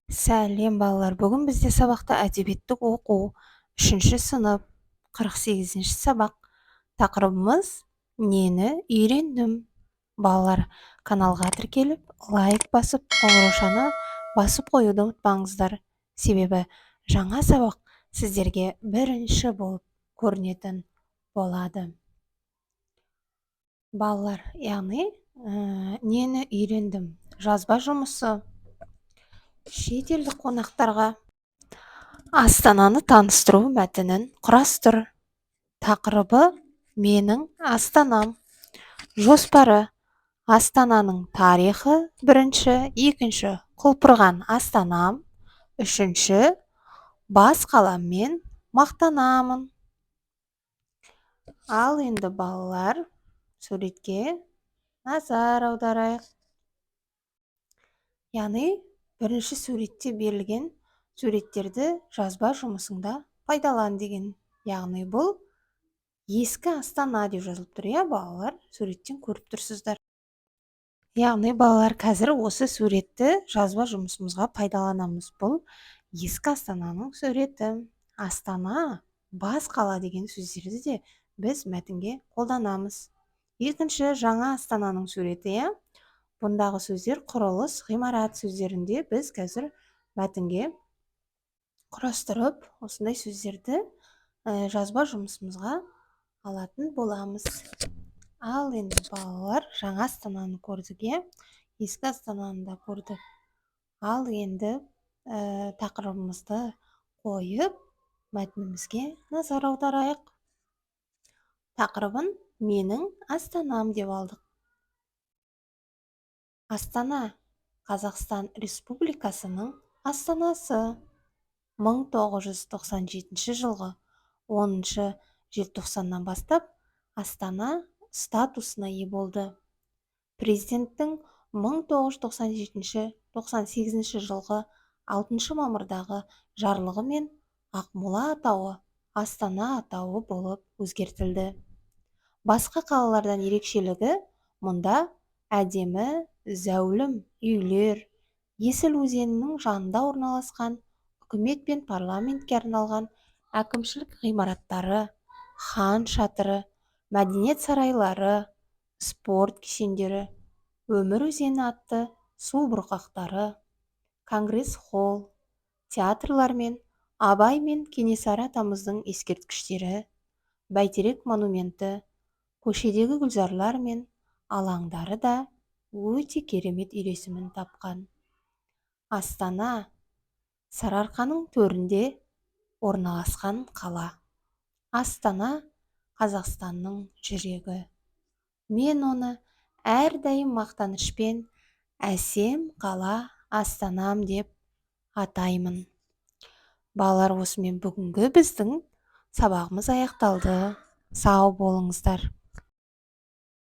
Сәлем, балалар! Бүгін бізде сабақта әдебиеттік оқу, үшінші сынып, 48-ші сабақ. Тақырыбымыз: «Нені үйрендім?». Балалар, каналға тіркеліп, лайк басып, қоңыраушаны басып қоюды ұмытпаңыздар, себебі жаңа сабақ сіздерге бірінші болып көрінетін болады. Балалар, яғни «Нені үйрендім?» жазба жұмысы. Шетелдік қонақтарға Астананы таныстыру мәтінін құрастыр. Тақырыбы: «Менің Астанам». Жоспары: Астананың тарихы бірінші, екінші, құлпырған Астанам үшінші, бас қаламмен мақтанамын. Ал енді, балалар, суретке назар аударайық. Яғни бірінші суретте берілген суреттерді жазба жұмысыңда пайдалан деген. Яғни бұл ескі Астана деп жазылып тұр, иә, балалар, суреттен көріп тұрсыздар. Яғни, балалар, қазір осы суретті жазба жұмысымызға пайдаланамыз. Бұл ескі Астананың суреті. Астана, бас қала деген сөздерді де біз мәтінге қолданамыз. Екінші, жаңа Астананың суреті, иә. Бұндағы сөздер құрылыс, ғимарат сөздерінде біз қазір мәтінге құрастырып, осындай сөздерді жазба жұмысымызға алатын боламыз. Ал енді, балалар, жаңа Астананы көрдік, иә, ескі Астананы да көрдік. Ал енді тақырыбымызды қойып, мәтінімізге назар аударайық. Тақырыбын «Менің Астанам» деп алдық. Астана – Қазақстан Республикасының астанасы. 1997 жылғы 10 желтоқсаннан бастап астана статусына ие болды. Президенттің 1997-98 жылғы 6 мамырдағы жарлығымен Ақмола атауы Астана атауы болып өзгертілді. Басқа қалалардан ерекшелігі: мұнда әдемі зәулім үйлер, Есіл өзенінің жанында орналасқан үкімет пен парламентке арналған әкімшілік ғимараттары, Хан шатыры, мәдениет сарайлары, спорт кешендері, Өмір өзені атты су бұрқақтары, конгресс-холл, театрлар мен Абай мен Кенесары атамыздың ескерткіштері, Бәйтерек монументі, көшедегі гүлзарлар мен алаңдары да өте керемет үйлесімін тапқан. Астана – Сарыарқаның төрінде орналасқан қала. Астана – Қазақстанның жүрегі. Мен оны әрдайым мақтанышпен «әсем қала Астанам» деп атаймын. Балалар, осымен бүгінгі біздің сабағымыз аяқталды. Сау болыңыздар!